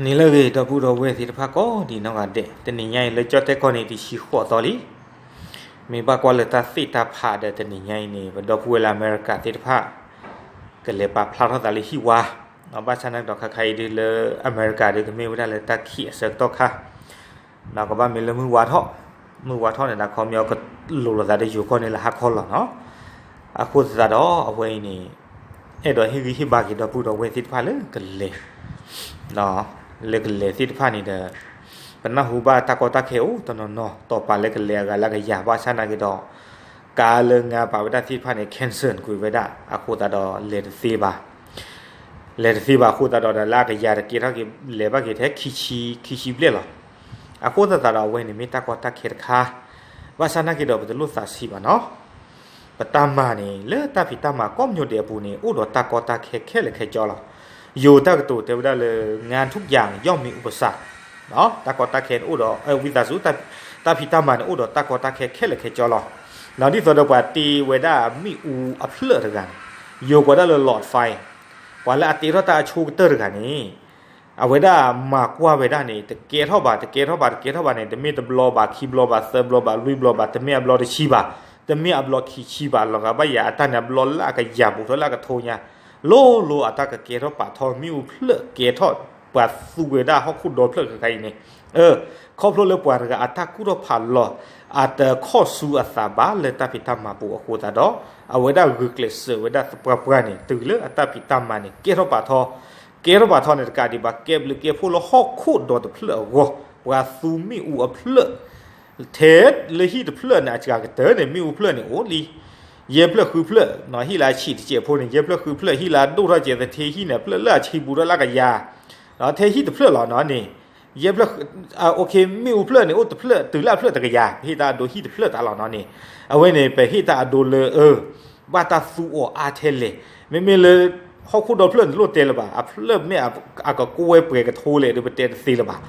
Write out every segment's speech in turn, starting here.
နံၤလၢအဂ့ၤ ဒီပုၢ်ဒီဝဲၢ်သ့ၣ်တဖၣ်ကိးဒံးနီၢ်ဂၤဒဲး, တနံၤညါအံၤလၢကၠီၣ်တဲၣ်ကီၢ်န့ၣ် တဆံဃိးသီလံ. မ့ၢ်ဘၣ်ကွၢ်လၢတၢ်သ့ၣ်တၢ်ဖးဒီး တနံၤညါအံၤန့ၣ် ပဒီပုၢ်ဝဲၢ်လၢအမဲရကၤသ့ၣ်တဖၣ် ကလဲၤပာ်ဖျါထီၣ်သးလၢဟံၣ်ဝါ, ဘၣ်ဆၣ်နာ်က့ဒီး ခါခါအံၤဒ်လၢအမဲရကၤဒီး ကမ့ၢ်ဝဲဒၣ်လၢတၢ်ခံးအဆၢကတီၢ်ခါ ကဘၣ်မ့ၢ်လၢမုၢ်ဝါထီၣ်, မုၢ်ဝါထီၣ်န့ၣ်ဒီး ခီပညီကလိၤလိာ်သးဒီးယိၤကီၢ်န့ၣ်လၢဟါခီလီၤနီၤ. အဃိသတးဒီး အဝဲအံၤန့ၣ် အဲၣ်ဒိးဟ့ၣ်ဂံၢ်ဟ့ၣ်ဘါက့ၤဒီပုၢ်ဒီဝဲၢ်သ့ၣ်တဖၣ်လၢကလဲၤ လၢကလဲၤသ့ၣ်တဖၣ်န့ၣ်ဒီး ပနၢ်ဟူဘၣ်တၢ်ကီတၢ်ခဲအိၣ်တနီၤနီၤ တီၤပာ်လၢကလဲၤအဂၤလၢကယၤ ဘၣ်ဆၣ်နာ်က့ဒီး ကးလၢငါပာ်ဝဲဒၣ်သ့ၣ်တဖၣ်န့ၣ် cancel ကွံာ်ဝဲဒၣ် အဃိသတးဒီးလဲၤတသ့ဘၣ် လဲၤတသ့ဘၣ်အဃိသတးဒီး လၢအကယၤတကဲထီၣ်က့ၤ လဲၤဘၣ်က့ၤထဲခံဆံ ခံဆံဘျဲၣ်လီၤ. အဃိသတးဒီး အဝဲန့ၣ်မ့ၢ်တၢ်ကီတၢ်ခဲတခါ, ဘၣ်ဆၣ်နာ်က့ဒီး ပတလိၣ်သးဆံးဘၣ်နီၤ. ပတၢ်မၤန့ၣ် လၢတၢ်ဖံးတၢ်မၤကိးမံၤဒဲးအပူၤန့ၣ် အိၣ်ဒီးတၢ်ကီတၢ်ခဲခဲလၢာ်ခဲဆ့လီၤ. ယိၤတၢ်ကတိၤတဲဝဲဒၣ်လၢ งานทุกอย่างย่อมมีอุปสรรค တၢ်ကီတၢ်ခဲန့ၣ်အိၣ်ဒီး ဝံသးစူၤ တၢ်ဖံးတၢ်မၤန့ၣ် အိၣ်ဒီးတၢ်ကီတၢ်ခဲခဲလၢာ်ခဲဆ့လီၤ. ဒ်သိးဒီးပှၤတ့ဝဲဒၣ်မ့ၣ်အူအဖျၢၣ်တဂၤန့ၣ်, ယိၤကိးဒၣ်လၢ หลอดไฟ, ပှၤလၢအတ့ထီၣ်တၢ်အဆိကတၢၢ်တဂၤန့ၣ် အဝဲဒၣ်မၤကွၢ်ဝဲဒၣ်န့ၣ် တကဲထီၣ်ဘၣ် တကဲထီၣ်ဘၣ် တကဲထီၣ်ဘၣ်န့ၣ် တမ့ၢ်တဘျီဘၣ် ခံဘျီဘၣ် သၢဘျီဘၣ် လွံၢ်ဘျီဘၣ် တမ့ၢ်အဘျီတဆံဘၣ်, တမ့ၢ်အဘျီခံဆံဘၣ် လီၤဂာ်ဘၣ်ယၤအတၢ်န့ၣ် အဘျီလၢအကယၤဘူးထီၣ်လၢအကထိညါ လိၤလိၤအတၢ်ကကဲထီၣ်ပာ်ထီ မ့ၣ်အူဖျၢၣ်ကဲထီၣ် ပှၤသူဝဲဒၣ်ဟီၣ်ခိၣ်ဒီဖျၢၣ်ခဲခါအံၤန့ၣ်, ခီဖျိလၢပှၤတဂၤအတၢ်ကူၣ်ထီၣ်ဖးလီၤ အတခီၣ်ဆူအသးဘၣ်လၢတၢ်ဖံးတၢ်မၤပူၤအဃိသတးဒီး အဝဲဒၣ်ဂုာ်ကျဲးစၢးဝဲဒၣ်သပှၢ်ပှၢ်န့ၣ် တုၤလၢအတၢ်ဖံးတၢ်မၤန့ၣ် ကဲထီၣ်ပာ်ထီ, ကဲထီၣ်ပာ်ထီန့ၣ်တကးဒံးဘၣ် ကဲဘျုးကဲဖှိၣ်လၢဟီၣ်ခိၣ်ဒီတဖျၢၣ်အဂီၢ် ပှၤသူမ့ၣ်အူအဖျၢၣ် ထဲလၢဟံၣ်တဖျၢၣ်န့ၣ် အစှၤကတၢၢ်န့ၣ် မ့ၣ်အူဖျၢၣ်န့ၣ်အိၣ်လံ ယဲၢ်ဖျၢၣ်ဃုဖျၢၣ်, ဟံၣ်လၢအဆံးတစဲးဖိန့ၣ် ယဲၢ်ဖျၢၣ်ဃုဖျၢၣ်, ဟံၣ်လၢအဒိၣ်ထီၣ်စဲးသထ့ဟံၣ်န့ၣ် ဖျၢၣ်လၢအဆံးဘူးထီၣ်လၢအကယၤ, ထဲဟံၣ်တဖျၢၣ်လီၤနီၤန့ၣ်, ယဲၢ်ဖျၢၣ်, မ့ၣ်အူဖျၢၣ်န့ၣ် အိၣ်တဖျၢၣ်တုၤလၢအဖျၢၣ်တကယၤ ပဟ့ၣ်တၢ်အဒိဟံၣ်တဖျၢၣ်တၢ်လီၤနီၤန့ၣ်, အဝဲန့ၣ် ပဟ့ၣ်တၢ်အဒိလၢအ ဘၣ်တၢ်သူအီၤအါထဲလဲၣ်, မ့မ့ၢ်လၢ ဟီၣ်ခိၣ်ဒီဖျၢၣ်န့ၣ်တလိၣ်တဲလၢၤဘၣ်, အဖျၢၣ်မ့ၢ်အကကွဲပှဲၤကထိလဲၣ်ဒီး ပတဲတသ့လၢၤဘၣ်.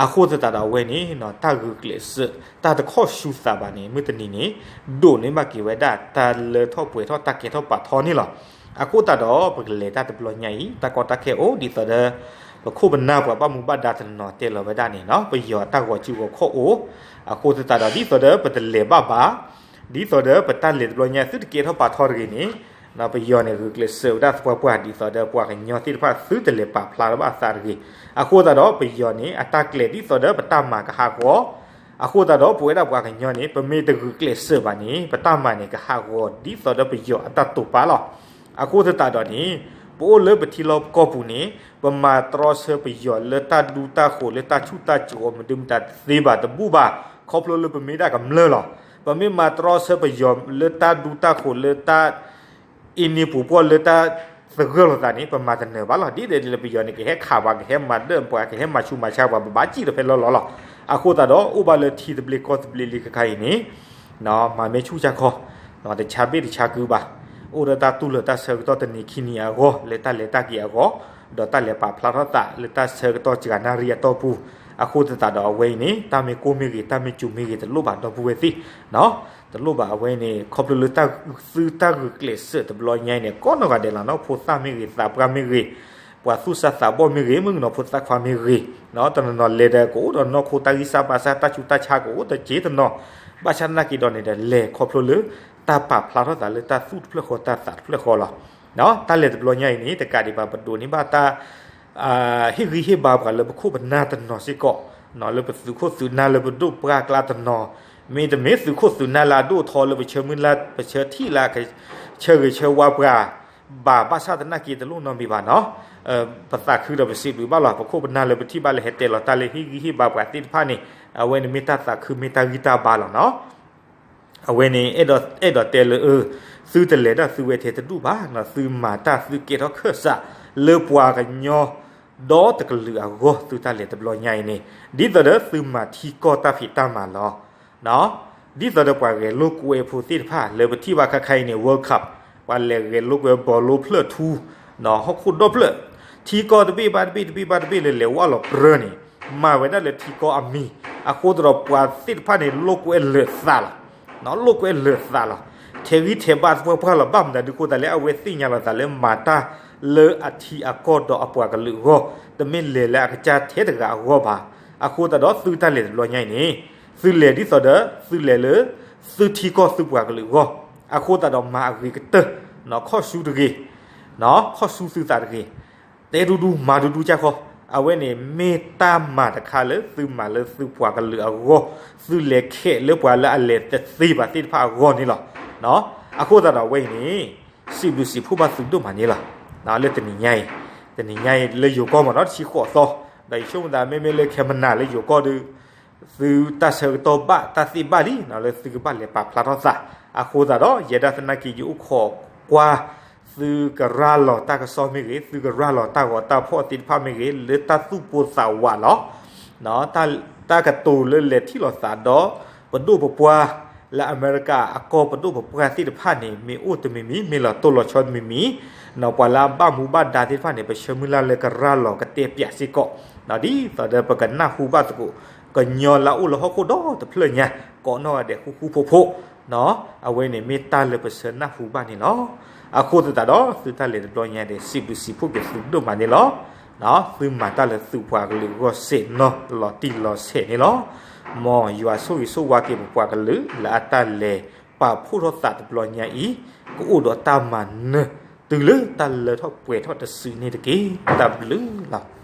အဃိသတးဒီးအဝဲန့ၣ် တၢ်ဂုာ်ကျဲးစၢး တၢ်တခီၣ်ဆူသးဘၣ်န့ၣ် မုၢ်တနံၤန့ၣ် ဒိးန့ၢ်ဘၣ်က့ၤဝဲဒၣ် တၢ်လၢထီၣ်ပှဲၤထီၣ်တၢ်ကဲထီၣ်ပာ်ထီန့ၣ်လီၤ. အဃိသတးဒီး ပကလဲၤတၢ်တဘျီညါအံၤ တၢ်ကီတၢ်ခဲအိၣ်ဒ်သိးဒီး ပခိၣ်ပနၢ်ပှၤဘၣ်မူဘၣ်ဒါတနီၤတဲလီၤဝဲဒၣ်န့ၣ် ပယီၤအတၢ်ဂီၤစုဂီၤခီၣ်အိၣ်, အဃိသတးဒီး ဒ်သိးဒီးပတလဲၤဘၣ်ဘၣ် ဒ်သိးဒီးပတၢ်လဲၤတဘျီညါ သုတကဲထီၣ်ပာ်ထီတဂ့ၤန့ၣ်, ပယီၤန့ၣ် ဂုာ်ကျဲးစၢးဝဲဒၣ်သပှၢ်ပှၢ် ဒ်သိးဒီးပှၤကညီသ့ၣ်တဖၣ် သုတလဲၤပာ်ဖျါထီၣ်ဘၣ်အသးတဂ့ၤ. အဃိသတးဒီး ပယီၤန့ၣ် အတၢ်ကျဲၤဒ်သိးဒီးပတၢ်မၤကဟးဂီၤ, အဃိသတးဒီး ပဝဲဒၣ်ပှၤကညီန့ၣ် ပမ့ၢ်တဂုာ်ကျဲးစၢးဘၣ်န့ၣ် ပတၢ်မၤန့ၣ် ကဟးဂီၤဒ်သိးဒီးပယီၤအတၢ်တိာ်ပာ်လီၤ. အဃိသတးဒီးန့ၣ် ပအိၣ်လၢပထံလီၢ်ကီၢ်ပူၤန့ၣ် ပမၤတြီဆၢပယီၤလၢတၢ်ဒူတၢ်ဃိၤ လၢတၢ်ဆူးတၢ်ဆါ မဒုမတၤတသ့ဘၣ်တဘူၣ်ဘၣ်, ခီဖျိလၢပမ့ၢ်ဒၣ်ကမျၢၢ်လီၤ. ပမ့ၢ်မၤတြီဆၢပယီၤလၢတၢ်ဒူတၢ်ဃိၤ လၢတၢ်အ့န့ပူၤပှီၢ် လၢတၢ်သဂၢၢ်လိာ်သးန့ၣ် ပမၤတနၢၤဘၣ်လီၤ. ဒ်လဲၣ်ဒ်လဲၣ် ပယီၤန့ၣ် ကဟဲခးပှၤ ကဟဲမၤဒၢၣ်ပှၤ ကဟဲမၤဆူးမၤဆါပှၤ ပဘၣ်စံၣ်ဒီးဖဲလီၢ်လီၢ်လီၤ. အဃိသတးဒီး အိၣ်ဘၣ်လၢထံသဘျ့ကီၢ်သဘျ့လံခါခါအံၤန့ၣ် မၤမဲာ်ဆူၣ်ဆါခီ တဆါဘ့ၣ်တဆါကုဘၣ်, အိၣ်ဒီးတၢ်တူၢ်လိာ်တၢ်ဆၢကတီၢ်တနံၤခံနံၤအဂီၢ် လၢတၢ်လဲၤတၢ်က့ၤအဂီၢ်, ဒီးတၢ်လဲၤပာ်ဖျါထီၣ်သးလၢတၢ်ဆၢကတီၢ်စှၤနၣ်ရံၣ်အတီၢ်ပူၤ, အဃိသတးဒီးအဝဲအံၤန့ၣ် တၢ်မ့ၢ်ကိၢ်မ့ၢ်ဂ့ၤ တၢ်မ့ၢ်စူၤမ့ၢ်ဂ့ၤ တလိၣ်ဘၣ်ဒီပုၢ်ဝဲၢ်သ့ၣ် တလိၣ်ဘၣ်အဝဲန့ၣ် ခီဖျိလၢသုတၢ်ဂုာ်ကျဲးစၢးတဘျီညါအံၤန့ၣ် ကိးနီၢ်ဂၤဒဲးလီၤနီၤ, ဖိသၣ်မ့ၢ်ဂ့ၤ သးပှၢ်မ့ၢ်ဂ့ၤ, ပှၤသူၣ်စၢ်သးဘီၣ်မ့ၢ်ဂ့ၤ, မုၣ်ကနီၤဖိသၣ်ခွါမ့ၢ်ဂ့ၤ, တနီၤနီၤလဲၤဒီးကအိၣ်ဒီးနီၢ်ခိတၢ်ဂံၢ်စၢ်ဘါစၢ် တၢ်ဆူးတၢ်ဆါကအိၣ်တက့ၢ်တနီၤ, ဘၣ်ဆၣ်သနာ်က့ဒီးန့ၣ်ဒီး လဲၤခီဖျိလၢ တၢ်ပာ်ဖျါထီၣ်သးလၢတၢ်သူၣ်တဖျၢၣ်ဃီတၢ်သးတဖျၢၣ်ဃီလီၤ. တၢ်လဲၤတဘျီညါအံၤန့ၣ် တကးဒံးဘၣ် ပဒိးန့ၢ်ဘၣ်တၢ် ဟ့ၣ်ဂံၢ်ဟ့ၣ်ဘါပှၤလၢပခိၣ်ပနၢ်တနီၤစ့ၢ်ကီး, လၢပသုးခိၣ်သုးနၢ်လၢပဒိၣ်ပှၢ်ကျါတနီၤ, မ့တမ့ၢ်သုးခိၣ်သုးနၢ်လၢအဒိၣ်အထီလၢပဆၢမုၢ်လၢ် ပဆၢထံၣ်လၢအကဆၢဂ့ၤဆၢဝါပှၤ ဘၣ်ဘၣ်ဆၣ်သနာ်က့တလိၣ်နီတမံၤဘၣ်နီၤ, ပသးခုဒီးပစံးဘျုးဘၣ်လီၤ. ပခိၣ်ပနၢ်လၢပထံၣ်ဘၣ်လၢဟဲတဲလီၤတၢ်လၢဟ့ၣ်ဂံၢ်ဟ့ၣ်ဘါပှၤသ့ၣ်တဖၣ်န့ၣ် အဝဲန့ၣ်မ့ၢ်တၢ်သးခုမ့ၢ်တၢ်ဂံၢ်တၢ်ဘါလီၤနီၤ. အဝဲန့ၣ် အဲၣ်ဒိးတဲလၢ သုတလဲၤတၢ်သုဝဲထဲတဒူၣ်ဘၣ်နီၤ, သုမၤတၢ်သုကဲထီၣ်ခၢၣ်စး လၢပှၤကညီဒီတကလုာ်အဂီၢ် သုတၢ်လဲၤတဘျီညါအံၤန့ၣ် ဒ်သိးဒီးသုမၤထံကီၢ်တၢ်ဖံးတၢ်မၤလီၤ. ဒ်သိးဒီးပှၤဂဲၤလိာ်ကွဲဖိသ့ၣ်တဖၣ် လၢပထံၣ်ဘၣ်ခါခါအံၤန့ၣ် World Cup ပှၤလဲၤဂဲၤလိာ်ကွဲဘီလိဖျၢၣ်ထူ ဟီၣ်ခိၣ်ဒီဖျၢၣ် ထံကီၢ်တဘ့ၣ်ဘၣ်တဘ့ၣ်တဘ့ၣ်ဘၣ်တဘ့ၣ်လၢလဲၤဝဲလီၤပြၢန့ၣ် မၤဝဲဒၣ်လၢထံကီၢ်အမံၤ, အဃိသတးဒီးပှၤသ့ၣ်တဖၣ်န့ၣ် လိာ်ကွဲလၢာ်သးလီၤ. လိာ်ကွဲလၢာ်သးလီၤ. ထဲးဂံၢ်ထဲးဘါသပှၢ်ပှၢ်လီၤ. ဘၣ်မနုၤဒုးအဃိသတးလၢအဝဲသ့ၣ်ညါလီၤသးလၢမၤတၢ် လၢအထံအကီၢ်ဒီးအပှၤကလုာ်အဂီၢ်, တမ့ၢ်လဲၤလၢအကစၢ်ထဲတဂၤအဂီၢ်ဘၣ်. အဃိသတးဒီးသုတၢ်လဲၤတဘျီညါအံၤန့ၣ်, သုလဲၤဒ်သိးဒီး သုလဲၤလၢ သုထံကီၢ်သုပှၤကလုာ်အဂီၢ်, အဃိသတးဒီးမၤအဂ့ၤကတၢၢ်, ခီၣ်ဆူတဂ့ၤ, ခီၣ်ဆူသုသးတဂ့ၤ, တဲဒူဒူမၤဒူဒူကၢ်ခီ, အဝဲန့ၣ်မ့ၢ်တၢ်မၤတခါလၢသုမၤလၢသုပှၤကလုာ်အဂီၢ်, သုလဲၤခဲးလၢပှၤလၢအလဲၤတသ့ဘၣ်သ့ၣ်တဖၣ်အဂီၢ်န့ၣ်လီၤ. အဃိသတးဒီးအဝဲအံၤန့ၣ် စံးဘျုးစံးဖှိၣ်ဘၣ်သုဒိၣ်မးန့ၣ်လီၤ. လၢတနံၤညါအံၤ, တနံၤညါအံၤလၢယိၤကီၢ်မးနီၤ တဆံဃိးသီ, ဒီးယဆိကမိၣ်သးမ့မ့ၢ်လၢခဲမနၤလၢယိၤကီၢ်ဒီး သုတၢ်ဆၢကတီၢ်ဘၣ်တၢ်သ့ဘၣ်လံ လၢသုကဘၣ်လဲၤပာ်ဖျါထီၣ်သး, အဃိသတးဒီး ယဲဒၣ်သနာ်က့ယအိၣ်ခိးကွၢ် သုကရၤလီၤတၢ်ကစီၣ်မ့ၢ်ဂ့ၤ, သုကရၤလီၤတၢ်ဂီၤတၢ်ဖီၣ်သ့ၣ်တဖၣ်မ့ၢ်ဂ့ၤ, လၢတၢ်သူၣ်ပိၢ်သးဝးလီၤ. တၢ်ကတိၤလၢလဲၤထံၣ်လိာ်သးဒီး ပဒိၣ်ပပှၢ် လၢအမဲရကၤအကီၢ်ပဒိၣ်ပပှၢ်သ့ၣ်တဖၣ်န့ၣ် မ့ၢ်အိၣ်တမံၤမံၤ မ့ၢ်လီၤတိၢ်လီၤဆီတမံၤမံၤ, ပှၤလၢအဘၣ်မူဘၣ်ဒါသ့ၣ်တဖၣ်န့ၣ် ပဆၢမုၢ်လၢ်လၢကရၤလီၤကတဲပၠးစ့ၢ်ကီး, ဒ်သိးဒီးပကနၢ်ဟူဘၣ်သကိး ကညီလၢအအိၣ်လၢဟီၣ်ခိၣ်ဒီတဖျၢၣ်ညါ ကိးနီၢ်ဂၤဒဲးဃူဃူဖိးဖိး, အဝဲန့ၣ်မ့ၢ်တၢ်လၢပဆၢနၢ်ဟူဘၣ်န့ၣ်လီၤ. အဃိသတးဒီး သုတၢ်လဲၤတဘျီညါဒီး စံးဘျုးစံးဖှိၣ်က့ၤသုဒိၣ်မးန့ၣ်လီၤ. သုမၤတၢ်လၢသုပှၤကလုာ်အဂီၢ်စ့ၢ်နီၤလီၤတံၢ်လီၤဆဲးန့ၣ်လီၤ. မ်ယွၤဆိၣ်ဂ့ၤဆိၣ်ဝါက့ၤပပှၤကလုာ် လၢအတၢ်လဲၤပာ်ဖှိၣ်ထီၣ်သးတဘျီညါအံၤ ကအိၣ်ဒီးတၢ်မၤနၢၤ တုၤလၢတၢ်လၢထီၣ်ပှဲၤထီၣ်တစုန့ၣ်တက့ၢ်. တၢ်ဘျုးလီၤ.